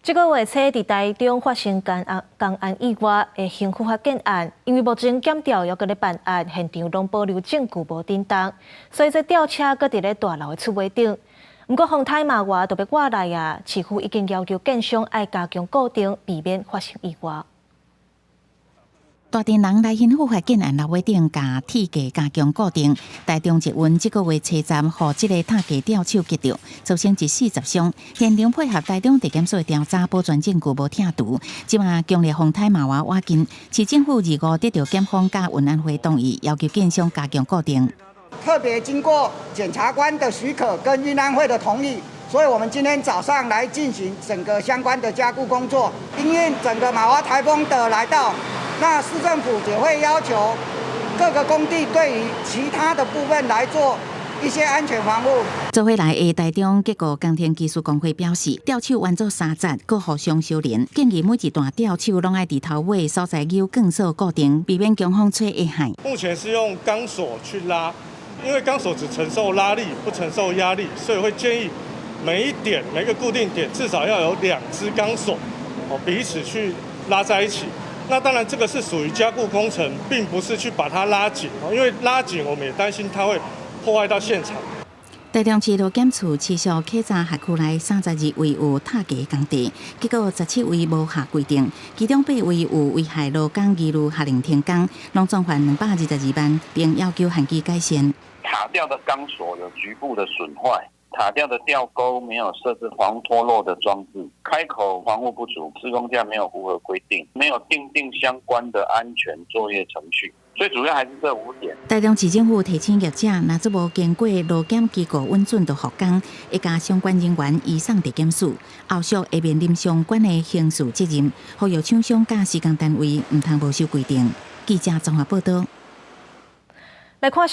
這個月初佇台中發生工案工安意外的興富發建案，因為目前檢調猶閣咧辦案，現場攏保留證據無振動，所以這吊車閣佇咧大樓的厝尾頂。毋過風颱瑪娃就欲倚來啊，市府已經要求建商愛加強固定，避免發生意外。大田人來興富發建案樓尾頂，共鐵架加強固定。台中捷運這個月初十，予這个塔架吊手擊著，造成一死十傷。現場配合台中地檢署的調查，保全證據無拆除。這馬強烈風颱瑪娃倚近，市政府25得著檢方佮運安會同意，要求建商加強固定。特別經過檢察官的許可跟運安會的同意，所以我們今天早上來進行整個相關的加固工作。因應整個瑪娃颱風的來到，那市政府也會要求各個工地對於其他的部分來做一些安全防護。做伙來的台中結構工程技師公會表示，吊手彎做三節，閣互相相連，建議每一段吊手攏愛佇頭尾所在有鋼索固定，避免強風吹會害。目前是用鋼索去拉，因為鋼索只承受拉力，不承受壓力，所以會建議每一點每個固定點至少要有兩支鋼索，哦，彼此去拉在一起。那當然，這個是屬於加固工程，並不是去把它拉緊，因為拉緊我們也擔心它會破壞到現場。台中市勞檢處持續稽查轄區內32位有塔架工地，結果17位無合規定，其中八位有危害勞工疑慮下令停工，攏總罰222萬，並要求限期改善。塔吊的鋼索有局部的損壞。塔吊的吊鈎沒有設置防脫落的裝置，開口防護不足，施工架沒有符合規定，沒有訂定相關的安全作業程序，最主要還是這五點。台中市政府提醒業者，若做無經過勞檢機構允准就復工，會共相關人員移送地檢署，後續會面臨相關的刑事責任。呼籲廠商佮施工單位毋通無守規定。記者綜合報道。來看新。